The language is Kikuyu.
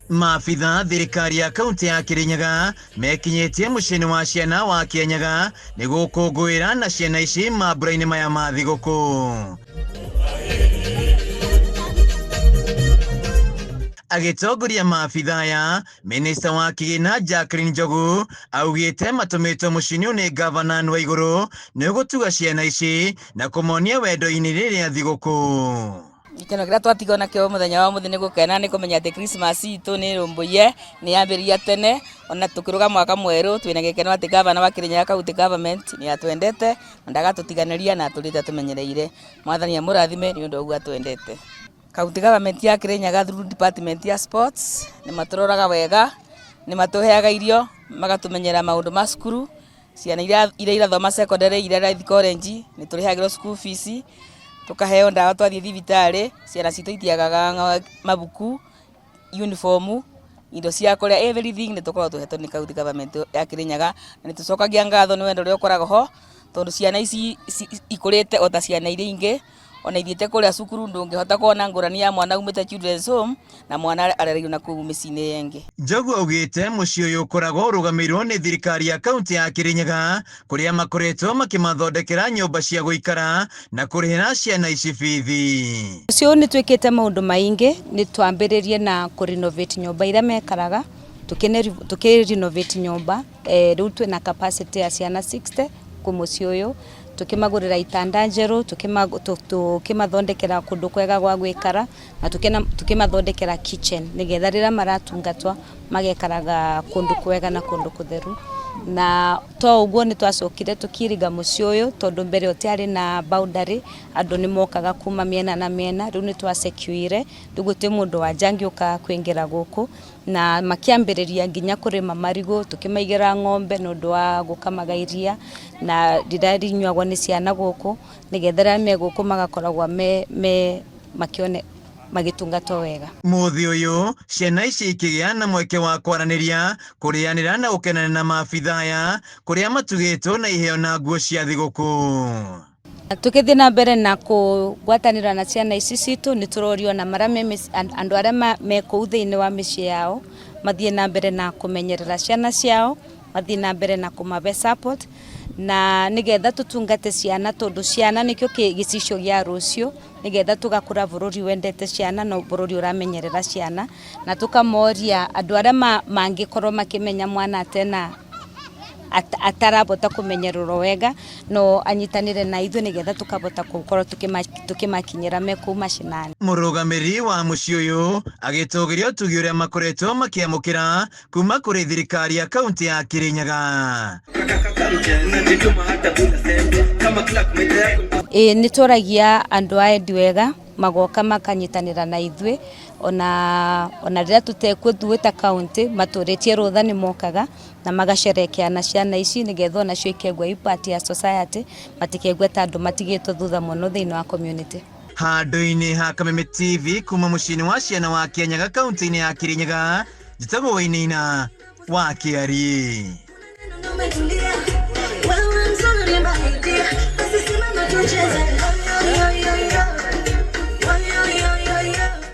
Maabitha thirikari ya kaunti ya Kirinyaga mekinyĩtie mũciĩ-inĩ wa ciana wa Kianyaga nĩ gũkũngũĩra na ciana ici mambura-inĩ maya ma thigũkũ. Agĩtongoria maabitha aya, minista wa kĩgĩna Jacqueline Njogu augĩte matũmĩtwo mũciĩ-inĩ ũyũ nĩ gavana Anne Waigũrũ nĩ gũtuga ciana ici na kũmonia wendo-inĩ rĩrĩa thigũkũ. Gĩkeno kĩrĩa twatigwo nakĩo mũthenya wa ũmũthĩ nĩ gũkena nĩ kũmenya atĩ Christmas itũ nĩ ĩrũmbũiye, nĩ yambĩrĩria tene, ona tũkĩrũga mwaka mwerũ twĩna gĩkeno atĩ gavana wa Kirinyaga County Government nĩ atwendete na ndagatũtiganĩria na atũrĩte atũmenyereire. Mwathani amũrathime nĩ ũndũ wa ũguo atwendete. County Government ya Kirinyaga through department ya sports nĩ matũroraga wega, nĩ matũheaga irio, magatũmenyerera maũndũ ma cukuru, ciana iria irathoma secondary, iria irathiĩ college nĩ tũrĩhagĩrwo school fees, tũkaheo ndawa twathiĩ thibitarĩ, ciana citũ itiagaga mabuku, uniform, indo cia kũrĩa, everything nĩ tũkoragwo tũhetwo nĩ county government ya Kirinyaga, na nĩ tũcokagia ngatho nĩ wendo ũrĩa ũkoragwo ho, tondũ ciana ici ikũrĩte o ta ciana iria ingĩ, ona ithiĩte kũrĩa cukuru ndũngĩhota kuona ngũrani ya mwana umĩte children's home na mwana arereirwo na kũu mĩciĩ-inĩ ĩngĩ. Njogu augĩte mũciĩ ũyũ ũkoragwo ũrũgamĩrĩirwo nĩ thirikari ya kaunti ya Kirinyaga kũrĩa makoretwo makĩmathondekera nyũmba cia gũikara na kũrĩhĩra ciana ici bithi. Mũciĩ ũyũ nĩ twĩkĩte maũndũ maingĩ, nĩ twambĩrĩrie na kũ renovate nyũmba iria mekaraga, tũkĩ renovate nyũmba, rĩu twĩna capacity ya ciana 60 kũ mũciĩ ũyũ, tũkĩmagũrĩra itanda njerũ, tũkĩmathondekera kũndũ kwega gwa gũikara na tũkĩmathondekera kitchen nĩgetha rĩrĩa maratungatwo magekaraga kũndũ kwega na kũndũ kũtheru. Na to ũguo nĩ twacokire tũkĩiriga mũciĩ ũyũ tondũ mbere ũtiarĩ na boundary, andũ nĩ mokaga kuma mĩena na mĩena, rĩu nĩ twa secure rĩu gũtirĩ mũndũ wa nja angĩũka kũingĩra gũkũ, na makĩambĩrĩria nginya kũrĩma marigũ, tũkĩmaigĩra ng'ombe nĩ ũndũ wa gũkamaga iria na rĩrĩa rĩnyuagwo nĩ ciana gũkũ, nĩgetha rĩrĩa me gũkũ magakoragwo me makĩone magĩtungatwo wega. Mũthĩ ũyũ ciana ici ikĩgĩa na mweke wa kwaranĩria, kũrĩanĩra na gũkenanĩra na maabitha aya kũrĩa matugĩtwo na iheo na nguo cia thigũkũ. Tũgĩthiĩ na mbere na kũgwatanĩra na ciana ici citũ nĩ tũrorio na marĩa andũ arĩa me kũu thĩinĩ wa mĩciĩ yao mathiĩ na mbere na kũmenyerera ciana ciao, mathiĩ na mbere na kũmahe support na nĩgetha tũtungate ciana tondũ ciana nĩkĩo gĩcicio gĩa rũciũ, nĩgetha tũgakũra bũrũri wendete ciana na bũrũri ũramenyerera ciana, na tũkamoria andũ arĩa mangĩkorwo makĩmenya mwana atena atarabota kũmenyererwo wega no anyitanĩre na ithuĩ nĩgetha tũkabota gũkorwo tũkĩmakinyĩra me kũu macinani. Mũrũgamĩrĩri wa mũciĩ ũyũ agĩtũgĩria ũtugi ũrĩa makoretwo makĩamũkĩra kuma kũrĩ thirikari ya kaunti ya Kirinyaga. Ĩĩ nĩ tũragia andũ a endi wega magoka makanyitanĩra na ithuĩ, ona rĩrĩa tũtekuo ithuĩ ta kaunti matũrĩtie rũtha nĩ mokaga na magacerekea na ciana ici nĩgetha onacio ikegua i part ya society, matikeigue ta andũ matigĩtwo thutha mũno thĩinĩ wa community. Handũ-inĩ ha Kameme TV kuma mũciĩ-inĩ wa ciana wa Kianyaga kaunti-inĩ ya Kirinyaga, njĩtagwo Wainaina wa Kĩariĩ.